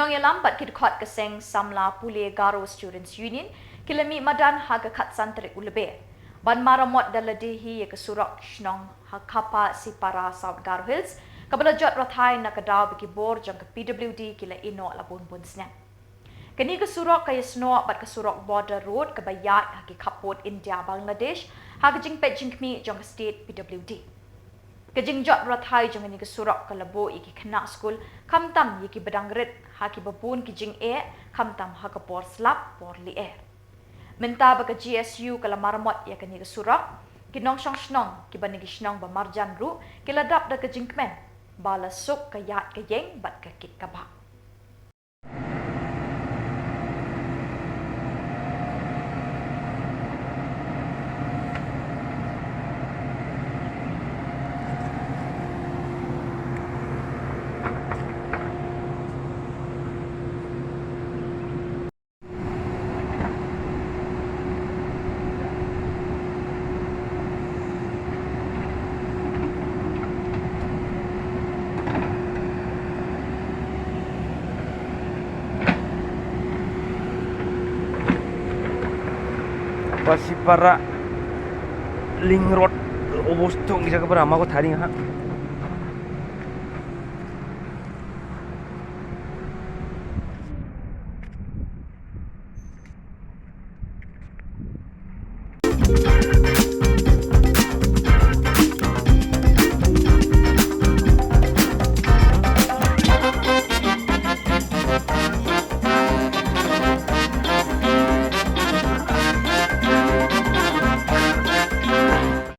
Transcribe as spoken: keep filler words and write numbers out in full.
Nongïalam bad ki dkhot ka seng samla pule Garo Students Union ki la mih madan ha ka khatsan tarik u Lber ban maramot da lade hi ïa ka surok shnong ha Khapasipara, South Garo Hills, kaba la jot rathai na ka daw ba ki bor jong ka P W D ki la ïehnoh la bun bun snem. Kane ka surok ka ïasnoh bad ka surok border road kaba ïaid ha ki khappud India Bangladesh ha ka jingpeit jingkhmih jong ka state P W D. Ka jingjot rathai jong kane ka surok ka la buh ïa ki khynnah skul khamtam ïa kiba dang rit ha kiba bun ki jingeh khamtam ha ka por slap por lyer. Mynta ba ka G S U ka la maramot ïa kane ka surok, ki nongshong shnong kiba na ki shnong ba marjan ruh ki la dap da ka jingkmen ba la suk ka ïaid ka ïeng bad ka kit ka bah. Khapasipara link road, obosto ngi jaga bara ma ko tharing ha.